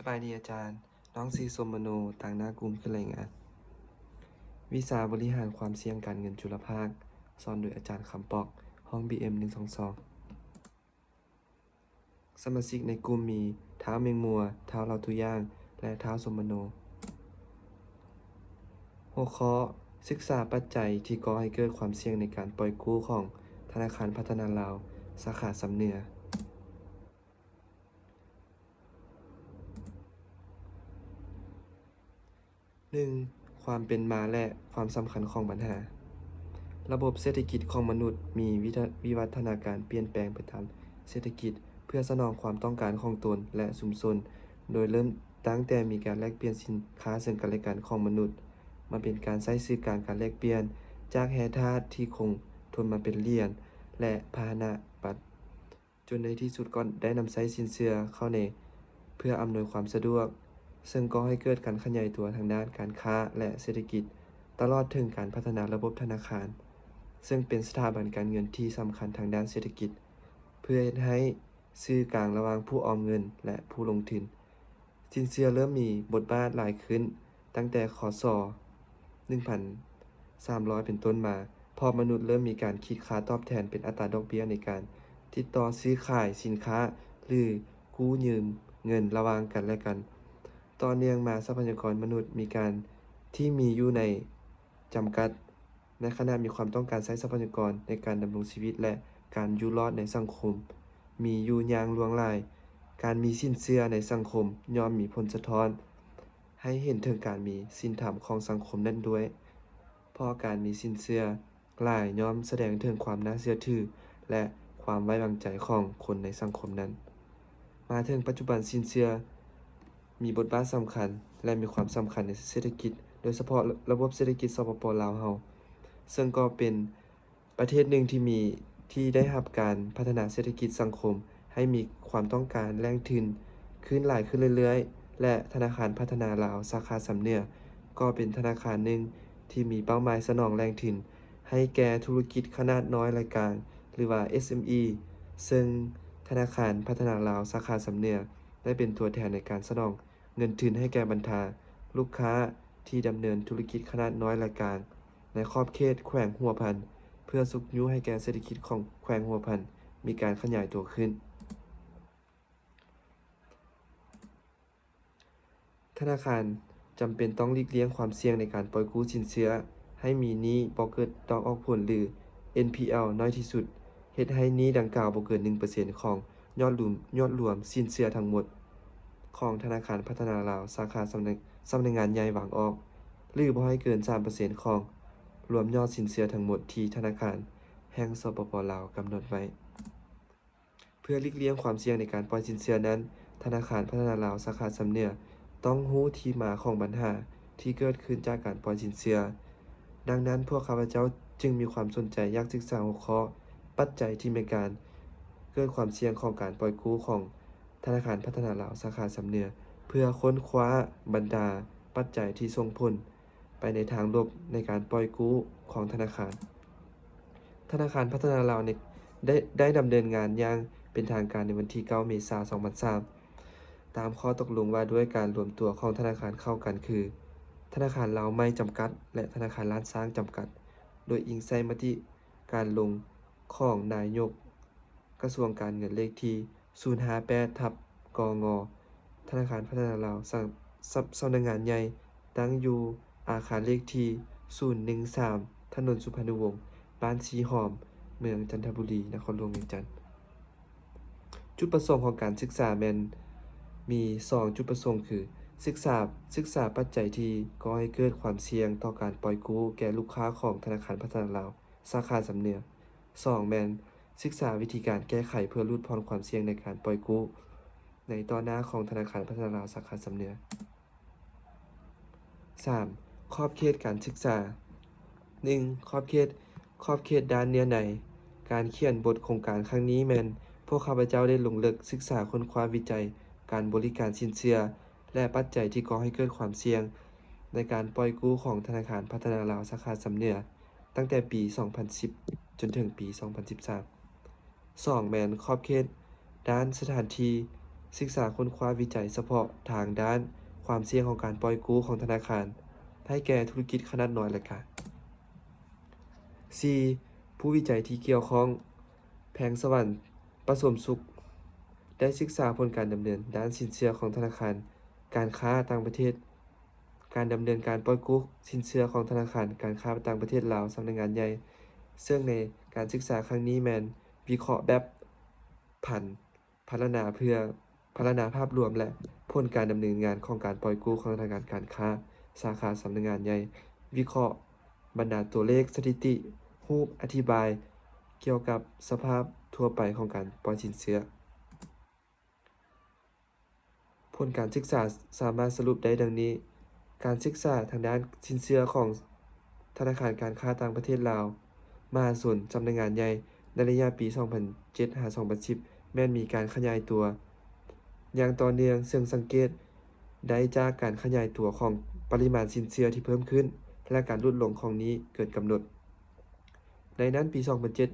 ສະບາຍດີອາຈານ, ນ້ອງຊື່ ສົມມະໂນ ຕາງໜ້າກຸ່ມຂຶ້ນລາຍງານ ວິຊາບໍລິຫານຄວາມສ່ຽງການເງິນຈຸລະພາກ, ສອນໂດຍອາຈານຄຳປອກ, ຫ້ອງ ບີເອັມ ໜຶ່ງສອງສອງ. ສະມາຊິກໃນກຸ່ມມີ ທ້າວ ເມັງມົວ, ທ້າວ ເລົ່າຕຸຢ່າງ ແລະ ທ້າວ ສົມມະໂນ. ຫົວຂໍ້: ສຶກສາປັດໄຈທີ່ກໍ່ໃຫ້ເກີດຄວາມສ່ຽງໃນການປ່ອຍກູ້ຂອງທະນາຄານພັດທະນາລາວ ສາຂາຊຳເໜືອ. ໜຶ່ງ, ຄວາມເປັນມາ ແລະ ຄວາມສຳຄັນຂອງບັນຫາ. ລະບົບເສດຖະກິດຂອງມະນຸດມີວິທະ ວິວັດທະນາການປ່ຽນແປງໄປຕາມເສດຖະກິດ ເພື່ອສະໜອງຄວາມຕ້ອງການຂອງຕົນ ແລະ ຊຸມຊົນ, ໂດຍເລີ່ມຕັ້ງແຕ່ມີການແລກປ່ຽນສິນຄ້າເຊິ່ງກັນແລະກັນຂອງມະນຸດ, ມາເປັນການໃຊ້ສື່ກາງການແລກປ່ຽນ ຈາກແຮ່ທາດທີ່ຄົງທົນມາເປັນຫຼຽນ ແລະ ພາຫະນະບັດ ຈົນໃນທີ່ສຸດກໍໄດ້ນຳໃຊ້ສິນເຊື່ອເຂົ້າໃນ ເພື່ອອຳນວຍຄວາມສະດວກ, ເຊິ່ງກໍ່ໃຫ້ເກີດການຂະຫຍາຍຕົວທາງດ້ານການຄ້າ ແລະ ເສດຖະກິດ, ຕະຫຼອດເຖິງການພັດທະນາລະບົບທະນາຄານ, ເຊິ່ງເປັນສະຖາບັນການເງິນທີ່ສຳຄັນທາງດ້ານເສດຖະກິດ, ເພື່ອເຮັດໃຫ້ສື່ກາງລະຫວ່າງຜູ້ອອມເງິນ ແລະ ຜູ້ລົງທຶນ. ສິນເຊື່ອເລີ່ມມີບົດບາດຫຼາຍຂຶ້ນຕັ້ງແຕ່ ຄ.ສ. ໜຶ່ງພັນສາມຮ້ອຍ ເປັນຕົ້ນມາ, ເພາະມະນຸດເລີ່ມມີການຄິດຄ່າຕອບແທນເປັນອັດຕາດອກເບ້ຍໃນການຕິດຕໍ່ຊື້ຂາຍສິນຄ້າ ຫຼື ກູ້ຢືມເງິນລະຫວ່າງກັນແລະກັນ. ຕໍ່ເນື່ອງມາ, ຊັບພະຍາກອນມະນຸດມີການທີ່ມີຢູ່ໃນ ຈຳກັດ, ໃນຂະນະມີຄວາມຕ້ອງການໃຊ້ຊັບພະຍາກອນໃນການດຳລົງຊີວິດ ແລະ ການຢູ່ລອດໃນສັງຄົມມີຢູ່ຢ່າງຫຼວງຫຼາຍ. ການມີສິນເຊື່ອໃນສັງຄົມຍ່ອມມີຜົນສະທ້ອນໃຫ້ເຫັນເຖິງການມີສິນທຳຂອງສັງຄົມນັ້ນດ້ວຍ, ເພາະການມີສິນເຊື່ອຫຼາຍຍ່ອມສະແດງເຖິງຄວາມໜ້າເຊື່ອຖື ແລະ ຄວາມໄວ້ວາງໃຈຂອງຄົນໃນສັງຄົມນັ້ນ. ມາເຖິງປັດຈຸບັນ, ສິນເຊື່ອມີບົດບາດສຳຄັນ ແລະ ມີຄວາມສຳຄັນໃນເສດຖະກິດ, ໂດຍສະເພາະລະບົບເສດຖະກິດ ສປປ ລາວເຮົາ, ເຊິ່ງກໍເປັນປະເທດໜຶ່ງທີ່ມີ ທີ່ໄດ້ຮັບການພັດທະນາເສດຖະກິດສັງຄົມໃຫ້ມີຄວາມຕ້ອງການແຫຼ່ງທຶນຂຶ້ນຫຼາຍຂຶ້ນເລື້ອຍໆ ແລະ ທະນາຄານພັດທະນາລາວ ສາຂາຊຳເໜືອ ກໍເປັນທະນາຄານໜຶ່ງທີ່ມີເປົ້າໝາຍສະໜອງແຫຼ່ງທຶນ ໃຫ້ແກ່ທຸລະກິດຂະໜາດນ້ອຍ ແລະ ກາງ ຫຼືວ່າ ເອສເອັມອີ ເຊິ່ງທະນາຄານພັດທະນາລາວ ສາຂາຊຳເໜືອ ໄດ້ເປັນຕົວແທນໃນການສະໜອງເງິນທຶນໃຫ້ແກ່ບັນດາລູກຄ້າທີ່ດຳເນີນທຸລະກິດຂະໜາດນ້ອຍ ແລະ ກາງ ໃນຂອບເຂດແຂວງຫົວພັນ ເພື່ອຊຸກຍູ້ໃຫ້ແກ່ເສດຖະກິດຂອງແຂວງຫົວພັນມີການຂະຫຍາຍຕົວຂຶ້ນ. ທະນາຄານຈຳເປັນຕ້ອງຫຼີກລ່ຽງຄວາມສ່ຽງໃນການປ່ອຍກູ້ສິນເຊື່ອໃຫ້ມີໜີ້ບໍ່ເກີດດອກອອກຜົນ ຫຼື ເອັນພີແອລ ໜ້ອຍທີ່ສຸດ, ເຮັດໃຫ້ໜີ້ດັ່ງກ່າວບໍ່ເກີນໜຶ່ງເປີເຊັນຂອງຍອດລວມ, ຍອດລວມສິນເຊື່ອທັງໝົດຂອງທະນາຄານພັດທະນາລາວ ສາຂາສຳນັກ, ສຳນັກງານໃຫຍ່ວາງອອກ, ຫຼື ບໍ່ໃຫ້ເກີນສາມເປີເຊັນຂອງລວມຍອດສິນເຊື່ອທັງໝົດທີ່ທະນາຄານແຫ່ງ ສປປ ລາວ ກຳນົດໄວ້. ເພື່ອຫຼີກລ່ຽງຄວາມສ່ຽງໃນການປ່ອຍສິນເຊື່ອນັ້ນ, ທະນາຄານພັດທະນາລາວ ສາຂາຊຳເໜືອ ຕ້ອງຮູ້ທີ່ມາຂອງບັນຫາທີ່ເກີດຂຶ້ນຈາກການປ່ອຍສິນເຊື່ອ. ດັ່ງນັ້ນ, ພວກຂ້າພະເຈົ້າຈຶ່ງມີຄວາມສົນໃຈຢາກສຶກສາຫົວຂໍ້ ປັດໄຈທີ່ແມ່ນການເກີດຄວາມສ່ຽງຂອງການປ່ອຍກູ້ຂອງທະນາຄານພັດທະນາລາວ ສາຂາຊຳເໜືອ ເພື່ອຄົ້ນຄວ້າບັນດາປັດໄຈທີ່ສົ່ງຜົນ ໄປໃນທາງລົບໃນການປ່ອຍກູ້ຂອງທະນາຄານ. ທະນາຄານພັດທະນາລາວ ໄດ້, ໄດ້ດຳເນີນງານຢ່າງເປັນທາງການໃນວັນທີເກົ້າ ເມສາ ສອງພັນສາມ ຕາມຂໍ້ຕົກລົງວ່າດ້ວຍການລວມຕົວຂອງທະນາຄານເຂົ້າກັນ ຄື ທະນາຄານລາວໃໝ່ຈຳກັດ ແລະ ທະນາຄານລ້ານຊ້າງຈຳກັດ, ໂດຍອີງໃສ່ມະຕິການລົງຂອງນາຍົກ ກະຊວງການເງິນ ເລກທີ ສູນຫ້າແປດ ທັບ ກງ ທະນາຄານພັດທະນາລາວ ສຳ, ສຳ, ສຳນັກງານໃຫຍ່ ຕັ້ງຢູ່ອາຄານເລກທີ ສູນໜຶ່ງສາມ ຖະໜົນສຸພານຸວົງ ບ້ານຊີຫອມ ເມືອງຈັນທະບູລີ ນະຄອນຫຼວງວຽງຈັນ. ຈຸດປະສົງຂອງການສຶກສາແມ່ນມີສອງຈຸດປະສົງ ຄື ສຶກສາ, ສຶກສາປັດໄຈທີ່ກໍ່ໃຫ້ເກີດຄວາມສ່ຽງຕໍ່ການປ່ອຍກູ້ແກ່ລູກຄ້າຂອງທະນາຄານພັດທະນາລາວ ສາຂາຊຳເໜືອ. ສອງ ແມ່ນສຶກສາວິທີການແກ້ໄຂເພື່ອຫຼຸດຜ່ອນຄວາມສ່ຽງໃນການປ່ອຍກູ້ໃນຕໍ່ໜ້າຂອງທະນາຄານພັດທະນາລາວ ສາຂາຊຳເໜືອ. ສາມ ຂອບເຂດການສຶກສາ. ໜຶ່ງ ຂອບເຂດ, ຂອບເຂດດ້ານເນື້ອໃນ. ການຂຽນບົດໂຄງການຄັ້ງນີ້ແມ່ນພວກຂ້າພະເຈົ້າໄດ້ລົງເລິກສຶກສາຄົ້ນຄວ້າວິໄຈການບໍລິການສິນເຊື່ອ ແລະ ປັດໄຈທີ່ກໍ່ໃຫ້ເກີດຄວາມສ່ຽງໃນການປ່ອຍກູ້ຂອງທະນາຄານພັດທະນາລາວ ສາຂາຊຳເໜືອ ຕັ້ງແຕ່ປີສອງພັນສິບ ຈົນເຖິງປີສອງພັນສິບສາມ. ສອງ ແມ່ນຂອບເຂດດ້ານສະຖານທີ່. ສຶກສາຄົ້ນຄວ້າວິໄຈສະເພາະທາງດ້ານຄວາມສ່ຽງຂອງການປ່ອຍກູ້ຂອງທະນາຄານໃຫ້ແກ່ທຸລະກິດຂະໜາດນ້ອຍ ແລະ ກາງ. ສີ່. ຜູ້ວິໄຈທີ່ກ່ຽວຂ້ອງ ແພງສະຫວັນ ປະສົມສຸກ ໄດ້ສຶກສາຜົນການດຳເນີນດ້ານສິນເຊື່ອຂອງທະນາຄານການຄ້າຕ່າງປະເທດ, ການດຳເນີນການປ່ອຍກູ້ສິນເຊື່ອຂອງທະນາຄານການຄ້າຕ່າງປະເທດລາວ ສຳນັກງານໃຫຍ່, ເຊິ່ງໃນການສຶກສາຄັ້ງນີ້ແມ່ນວິເຄາະແບບຜັນ ພັນລະນາເພື່ອ ພັນລະນາພາບລວມ ແລະ ຜົນການດຳເນີນງານຂອງການປ່ອຍກູ້ຂອງທະນາຄານການຄ້າສາຂາສຳນັກງານໃຫຍ່, ວິເຄາະບັນດາຕົວເລກ, ສະຖິຕິ, ຮູບອະທິບາຍກ່ຽວກັບສະພາບທົ່ວໄປຂອງການປ່ອຍສິນເຊື່ອ. ຜົນການສຶກສາສາມາດສະຫຼຸບໄດ້ດັ່ງນີ້: ການສຶກສາທາງດ້ານສິນເຊື່ອຂອງທະນາຄານການຄ້າຕ່າງປະເທດລາວ ມະຫາຊົນ ສຳນັກງານໃຫຍ່ ໃນໄລຍະປີສອງພັນເຈັດຫາສອງພັນສິບ ແມ່ນມີການຂະຫຍາຍຕົວຢ່າງຕໍ່ເນື່ອງ, ເຊິ່ງສັງເກດໄດ້ຈາກການຂະຫຍາຍຕົວຂອງປະລິມານສິນເຊື່ອທີ່ເພີ່ມຂຶ້ນ ແລະ ການຫຼຸດລົງຂອງໜີ້ເກີນກຳນົດ. ໃນນັ້ນ, ປີສອງພັນເຈັດ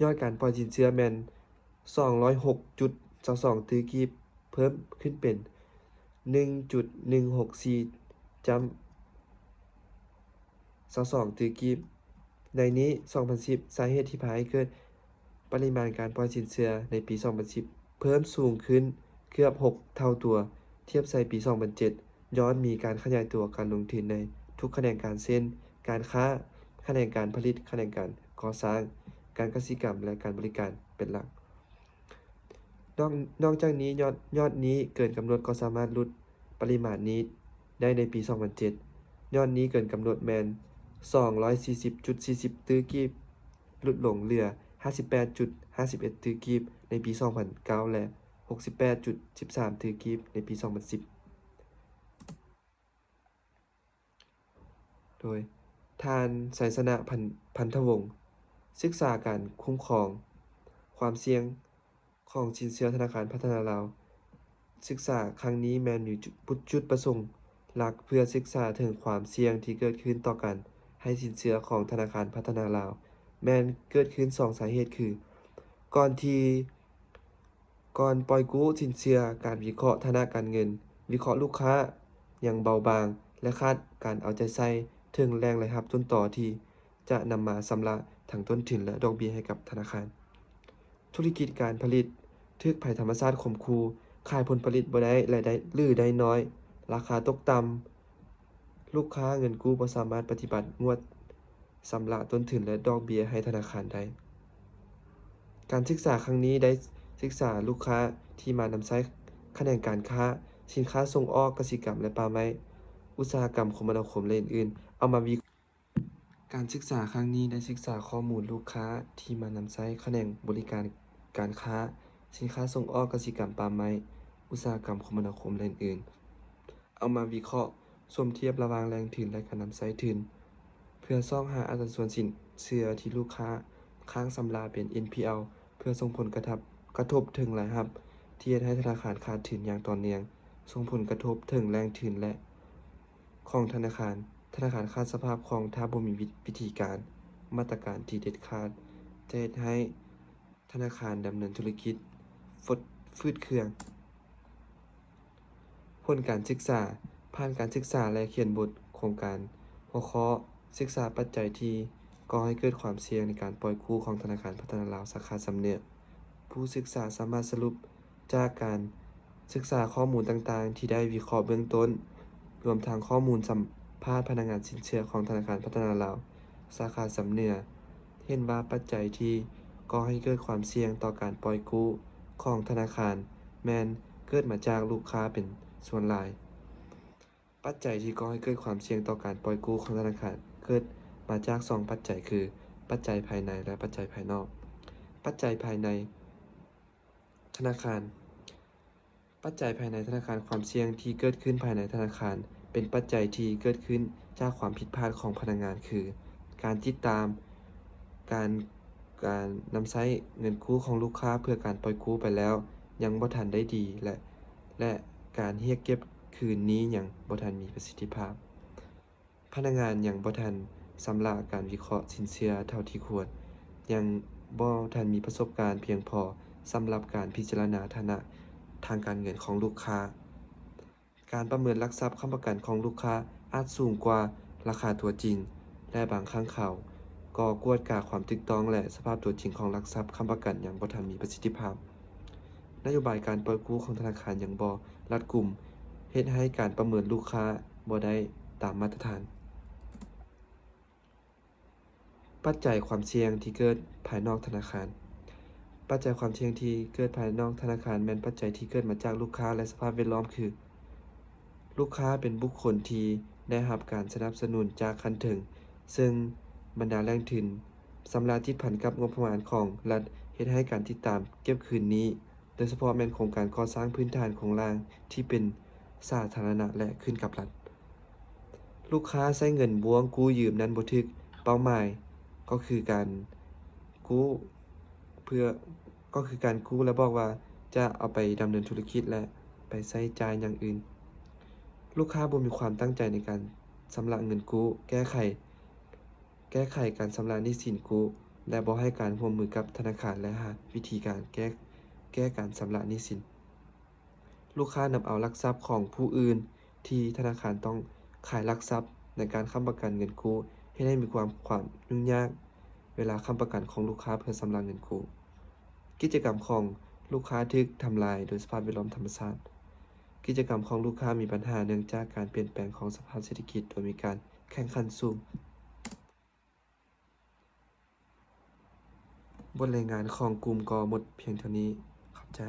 ຍອດການປ່ອຍສິນເຊື່ອແມ່ນ ສອງຮ້ອຍຫົກຈຸດຊາວສອງຕື້ກີບ ເພີ່ມຂຶ້ນເປັນ ໜຶ່ງຈຸດໜຶ່ງຫົກສີ່ຈ້ຳຊາວສອງຕື້ກີບ. ໃນນີ້ ສອງພັນສິບ ສາເຫດທີ່ພາໃຫ້ເກີດປະລິມານການປ່ອຍສິນເຊື່ອໃນປີສອງພັນສິບ ເພີ່ມສູງຂຶ້ນເກືອບຫົກເທົ່າຕົວ ທຽບໃສ່ປີສອງພັນເຈັດ ຍ້ອນມີການຂະຫຍາຍຕົວການລົງທຶນໃນທຸກຂະແໜງການ ເຊັ່ນ ການຄ້າ, ຂະແໜງການຜະລິດ, ຂະແໜງການກໍ່ສ້າງ, ການກະສິກຳ ແລະ ການບໍລິການເປັນຫຼັກ. ນອກ, ນອກຈາກນີ້, ຍອດ, ຍອດໜີ້ເກີນກຳນົດກໍສາມາດຫຼຸດປະລິມານໜີ້ໄດ້ໃນປີສອງພັນເຈັດ. ຍອດໜີ້ເກີນກຳນົດແມ່ນ ສອງຮ້ອຍສີ່ສິບຈຸດສີ່ສິບຕື້ກີບ ຫຼຸດລົງເຫຼືອ ຫ້າສິບແປດຈຸດຫ້າສິບເອັດຕື້ກີບ ໃນປີສອງພັນເກົ້າ ແລະ ຫົກສິບແປດຈຸດສິບສາມຕື້ກີບ ໃນປີສອງພັນສິບ. ໂດຍ ທ່ານ ໄຊຊະນະ ພັນ, ພັນທະວົງ, ສຶກສາການຄຸ້ມຄອງຄວາມສ່ຽງຂອງສິນເຊື່ອທະນາຄານພັດທະນາລາວ. ສຶກສາຄັ້ງນີ້ແມ່ນມີຈຸດ, ຈຸດປະສົງຫຼັກເພື່ອສຶກສາເຖິງຄວາມສ່ຽງທີ່ເກີດຂຶ້ນຕໍ່ການໃຫ້ສິນເຊື່ອຂອງທະນາຄານພັດທະນາລາວ ແມ່ນເກີດຂຶ້ນສອງສາເຫດຄື ກ່ອນທີ່ ກ່ອນປ່ອຍກູ້ສິນເຊື່ອ, ການວິເຄາະຖານະການເງິນ, ວິເຄາະລູກຄ້າຍັງເບົາບາງ ແລະ ຂາດການເອົາໃຈໃສ່ເຖິງແຫຼ່ງລາຍຮັບຕົ້ນຕໍທີ່ຈະນຳມາຊຳລະທັງຕົ້ນທຶນ ແລະ ດອກເບ້ຍໃຫ້ກັບທະນາຄານ. ທຸລະກິດການຜະລິດຖືກໄພທຳມະຊາດຂົ່ມຂູ່, ຂາຍຜົນຜະລິດບໍ່ໄດ້ ແລະ ໄດ້ ຫຼື ໄດ້ນ້ອຍ, ລາຄາຕົກຕ່ຳ, ລູກຄ້າເງິນກູ້ບໍ່ສາມາດປະຕິບັດງວດ ຊຳລະຕົ້ນທຶນ ແລະ ດອກເບ້ຍໃຫ້ທະນາຄານໄດ້. ການສຶກສາຄັ້ງນີ້ໄດ້ສຶກສາລູກຄ້າທີ່ມານຳໃຊ້ຂະແໜງການຄ້າ, ສິນຄ້າສົ່ງອອກ, ກະສິກຳ ແລະ ປ່າໄມ້, ອຸດສາຫະກຳຄົມມະນາຄົມ ແລະ ອື່ນໆ. ເອົາມາວິ ການສຶກສາຄັ້ງນີ້ໄດ້ສຶກສາຂໍ້ມູນລູກຄ້າທີ່ມານຳໃຊ້ຂະແໜງບໍລິການການຄ້າ, ສິນຄ້າສົ່ງອອກ, ກະສິກຳ, ປ່າໄມ້, ອຸດສາຫະກຳຄົມມະນາຄົມ ແລະ ອື່ນໆ. ເອົາມາວິເຄາະສົມທຽບລະຫວ່າງແຫຼ່ງທຶນ ແລະ ການນຳໃຊ້ທຶນ ເພື່ອຊອກຫາອັດຕາສ່ວນສິນເຊື່ອທີ່ລູກຄ້າຄ້າງຊຳລະເປັນ ເອັນພີແອລ ເພື່ອສົ່ງຜົນກະທົບ, ກະທົບເຖິງລາຍຮັບທີ່ເຮັດໃຫ້ທະນາຄານຂາດທຶນຢ່າງຕໍ່ເນື່ອງ, ສົ່ງຜົນກະທົບເຖິງແຫຼ່ງທຶນ ແລະ ຂອງທະນາຄານ. ທະນາຄານຂາດສະພາບຄ່ອງຖ້າບໍ່ມີວິ, ວິທີການ, ມາດຕະການທີ່ເດັດຂາດ ຈະເຮັດໃຫ້ ທະນາຄານດຳເນີນທຸລະກິດຟົດ, ຝືດເຄືອງ. ຜົນການສຶກສາ. ຜ່ານການສຶກສາ ແລະ ຂຽນບົດໂຄງການຫົວຂໍ້, ສຶກສາປັດໄຈທີ່ກໍ່ໃຫ້ເກີດຄວາມສ່ຽງໃນການປ່ອຍກູ້ຂອງທະນາຄານພັດທະນາລາວ ສາຂາຊຳເໜືອ. ຜູ້ສຶກສາສາມາດສະຫຼຸບຈາກການສຶກສາຂໍ້ມູນຕ່າງໆທີ່ໄດ້ວິເຄາະເບື້ອງຕົ້ນ, ລວມທັງຂໍ້ມູນສຳພາດພະນັກງານສິນເຊື່ອຂອງທະນາຄານພັດທະນາລາວ ສາຂາຊຳເໜືອ. ເຫັນວ່າປັດໄຈທີ່ກໍ່ໃຫ້ເກີດຄວາມສ່ຽງຕໍ່ການປ່ອຍກູ້ຂອງທະນາຄານ ແມ່ນເກີດມາຈາກລູກຄ້າເປັນສ່ວນຫຼາຍ. ປັດໄຈທີ່ກໍ່ໃຫ້ເກີດຄວາມສ່ຽງຕໍ່ການປ່ອຍກູ້ຂອງທະນາຄານ ເກີດມາຈາກສອງປັດໄຈ ຄື ປັດໄຈພາຍໃນ ແລະ ປັດໄຈພາຍນອກ. ປັດໄຈພາຍໃນ ທະນາຄານ. ປັດໄຈພາຍໃນທະນາຄານ. ຄວາມສ່ຽງທີ່ເກີດຂຶ້ນພາຍໃນທະນາຄານ ເປັນປັດໄຈທີ່ເກີດຂຶ້ນຈາກຄວາມຜິດພາດຂອງພະນັກງານ ຄື ການຕິດຕາມ, ການ, ການນຳໃຊ້ເງິນກູ້ຂອງລູກຄ້າເພື່ອການປ່ອຍກູ້ໄປແລ້ວຍັງບໍ່ທັນໄດ້ດີ ແລະ ແລະ ການຮຽກເກັບຄືນໜີ້ຍັງບໍ່ທັນມີປະສິດທິພາບ. ພະນັກງານຍັງບໍ່ທັນຊຳລະການວິເຄາະສິນເຊື່ອເທົ່າທີ່ຄວນ, ຍັງບໍ່ທັນມີປະສົບການພຽງພໍສຳລັບການພິຈາລະນາຖານະ ທາງການເງິນຂອງລູກຄ້າ. ການປະເມີນຫຼັກຊັບຄ້ຳປະກັນຂອງລູກຄ້າອາດສູງກວ່າລາຄາຕົວຈິງ ແລະ ບາງຄັ້ງເຂົາກໍກວດກາຄວາມຖືກຕ້ອງ ແລະ ສະພາບຕົວຈິງຂອງຫຼັກຊັບຄ້ຳປະກັນຍັງບໍ່ທັນມີປະສິດທິພາບ. ນະໂຍບາຍການປ່ອຍກູ້ຂອງທະນາຄານຍັງບໍ່ລັດກຸມ, ເຮັດໃຫ້ການປະເມີນລູກຄ້າບໍ່ໄດ້ຕາມມາດຕະຖານ. ປັດໄຈຄວາມສ່ຽງທີ່ເກີດພາຍນອກທະນາຄານ. ປັດໄຈຄວາມສ່ຽງທີ່ເກີດພາຍນອກທະນາຄານແມ່ນປັດໄຈທີ່ເກີດມາຈາກລູກຄ້າ ແລະ ສະພາບແວດລ້ອມ ຄື ລູກຄ້າເປັນບຸກຄົນທີ່ໄດ້ຮັບການສະໜັບສະໜູນຈາກຂັ້ນເທິງ, ເຊິ່ງບັນດາແຫຼ່ງທຶນຊຳລະຕິດພັນກັບງົບປະມານຂອງລັດ, ເຮັດໃຫ້ການຕິດຕາມເກັບຄືນໜີ້ ໂດຍສະເພາະແມ່ນໂຄງການກໍ່ສ້າງພື້ນຖານໂຄງລ່າງທີ່ເປັນສາທາລະນະ ແລະ ຂຶ້ນກັບລັດ. ລູກຄ້າໃຊ້ເງິນບ້ວງກູ້ຢືມນັ້ນບໍ່ຖືກເປົ້າໝາຍ, ກໍຄືການກູ້ເພື່ອ, ກໍຄືການກູ້ແລະບອກວ່າຈະເອົາໄປດຳເນີນທຸລະກິດ ແລະ ໄປໃຊ້ຈ່າຍຢ່າງອື່ນ. ລູກຄ້າບໍ່ມີຄວາມຕັ້ງໃຈໃນການຊຳລະເງິນກູ້, ແກ້ໄຂ ແກ້ໄຂການຊຳລະໜີ້ສິນກູ້ ແລະ ບໍ່ໃຫ້ການຮ່ວມມືກັບທະນາຄານ ແລະ ຫາວິທີການແກ້, ແກ້ການຊຳລະໜີ້ສິນ. ລູກຄ້ານຳເອົາຫຼັກຊັບຂອງຜູ້ອື່ນທີ່ທະນາຄານຕ້ອງຂາຍຫຼັກຊັບໃນການຄ້ຳປະກັນເງິນກູ້, ເຮັດໃຫ້ມີຄວາມ, ຄວາມຫຍຸ້ງຍາກເວລາຄ້ຳປະກັນຂອງລູກຄ້າເພື່ອຊຳລະເງິນກູ້. ກິດຈະກຳຂອງລູກຄ້າຖືກທຳລາຍໂດຍສະພາບແວດລ້ອມທຳມະຊາດ. ກິດຈະກຳຂອງລູກຄ້າມີບັນຫາເນື່ອງຈາກການປ່ຽນແປງຂອງສະພາບເສດຖະກິດ ໂດຍມີການແຂ່ງຂັນສູງ. ບົດລາຍງານຂອງກຸ່ມກໍໝົດພຽງເທົ່ານີ້. ຂອບໃຈ.